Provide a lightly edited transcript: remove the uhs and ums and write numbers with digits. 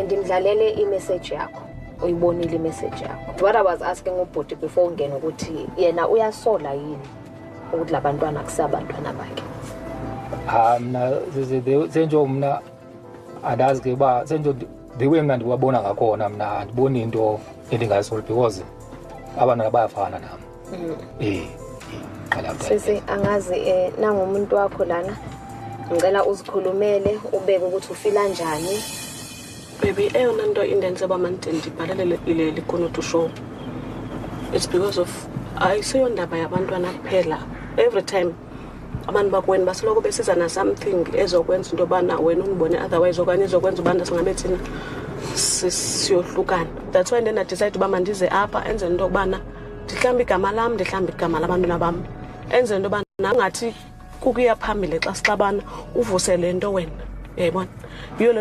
Ndimdlalele imessage yakho, uyibonile imessage yakho. What I was asking ubhuti before ungena ukuthi yena uyasola yini ukuthi labantwana kusabantwana bakhe. Ha, mna senjo mna andazi ke uba senjo the way mna ndiwabona ngakhona, mna andiboni into endingayisola because abantwana bayafana nam. Qala. Sisi, angazi nangumuntu wakho lana, ngicela uzikhulumele, ubeke ukuthi ufila njani. Baby, eyona nto indenze uba ndibhalele le Lekunutu show, it's because of ayiseyondaba yabantwana kuphela. Every time abantu bakweni basoloko besiza na something ezokwenza into yobana wena undibone otherwise, okanye ezokwenza ubana singabe thina siyohlukana. That's why ndiye ndadicide uba mandize apha enzela into yokubana ndihlambe igama lam, ndihlambe igama labantwana bam, enzela into yobana ungathi kukuya phambili xa sixabana uvuse le nto wena, uyayibona, yiyo le nto.